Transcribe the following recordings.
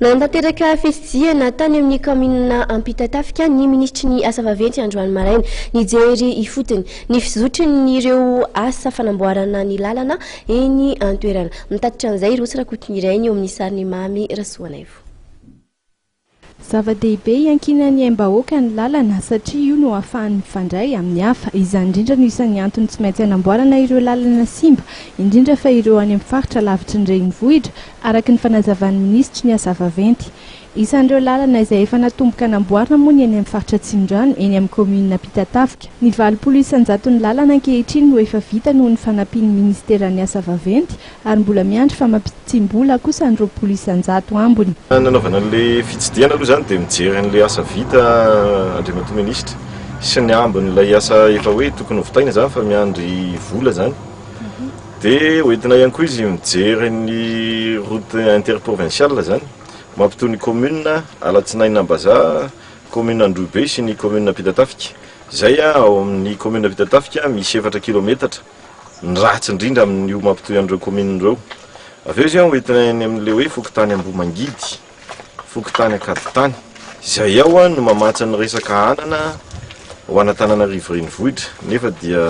Nanatanteraka fitsidihana tany amin'ny kaominina Ampitatafika ny minisitry ny asa vaventy androany maraina. Nijery ifotony ny fizotrin'ireo asa fanamboarana ny lalana eny an-toerana. Mitatitra an'izay i Rossy Rakotonirainy eo amin'ny sarin'i Mamy Rasoanaivo. Zava-dehibe iankinan'ny aim-bahoaka ny lalana satria io no ahafahany mifandray amin'ny hafa. Izany indrindra no isan'ny antony tsy maintsy hanamboarana ireo lalana simba, indrindra fa ireo any amin'ny faritra lavitry ny renivohitra, araka ny fanazavan'ny minisitry ny asa vaventy. Isan'ireo lalana izay efa natomboka namboarina moa ny eny amin'ny faritra Atsimondrano, eny amin'ny kaominina Ampitatafika. Ny 80 isan-jaton'ny lalana ankehitriny no efa vita noho ny fanampian'ny minisiteran'ny asa vaventy ary mbola miandry famatsiam-bola kosa ny 20% ambiny. Nanaovana an'ilay fitsidihana aloha izany dia mijery an'ilay asa vita Andriamatoa Minisitra sy ny ambin'ilay asa efa hoe tokony hovitaina izany fa miandry vola izany. Dia hoentina ihany koa izy mijery ny route interprovinciale izany mampitohy ny commune Alatsinainy Ambazaha, commune Androhibe sy ny commune Ampitatafika. Izay ao amin'ny commune Ampitatafika misy efatra kilometatra ny ratsy indrindra amin'io mampitohy an'ireo commune ireo. Avy eo izy hoentina eny amin'ilay hoe fokontany Ambohimangidy. Fokontany Ankaditany. Izay ao no mamatsy ny resaka anana ho an'Antananarivo renivohitra nefa dia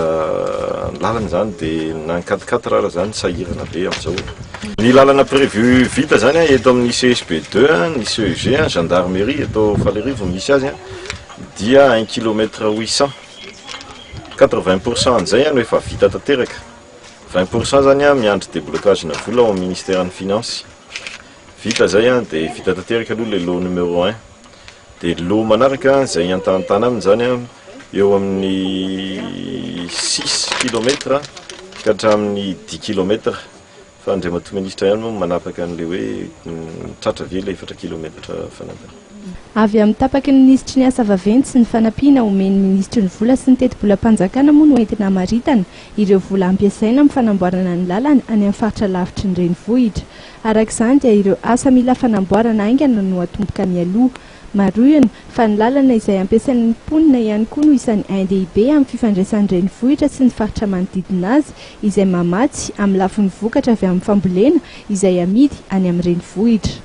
ny lalana izany dia na ny quatre quatre ara izany sahirana be amin'izao. Ny lalana prévu vita izany eto amin'ny CSB deux, ny CEG, gendarmerie eto Falerivo misy azy dia un kilomètre huit cent. 80% an'izay no efa vita tanteraka. 20% izany miandry déblocage-na vola ao amin'ny ministeran'ny finance. Vita zay an, dia vita tanteraka aloha ilay lot numéro un. Dia lot manaraka izay hiantahantana aminy izany an, eo amin'ny six kilomètres ka hatramin'ny dix kilomètres. Fa Andriamatoa Minisitra ihany moa no manapaka an'ilay hoe tratra ve ilay efatra kilometatra fanampiny. Avy amin'ny tapaky ny minisitry ny asa vaventy sy ny fanampiana omen'ny minisitry ny vola sy ny tetibolam-panjakana moa no entina hamaritana ireo vola hampiasaina amin'ny fanamboarana ny lalana any amin'ny faritra lavitry ny renivohitra. Araka izany dia ireo asa mila fanamboarana haingana no atomboka mialoha. Marihina fa ny lalana izay ampiasain'ny mponina ihany koa no isan'ny ain-dehibe amin'ny fifandraisan'ny renivohitra sy ny faritra manodidina azy izay mamatsy amin'ny lafiny vokatra avy amin'ny fambolena izay amidy any amin'ny renivohitra.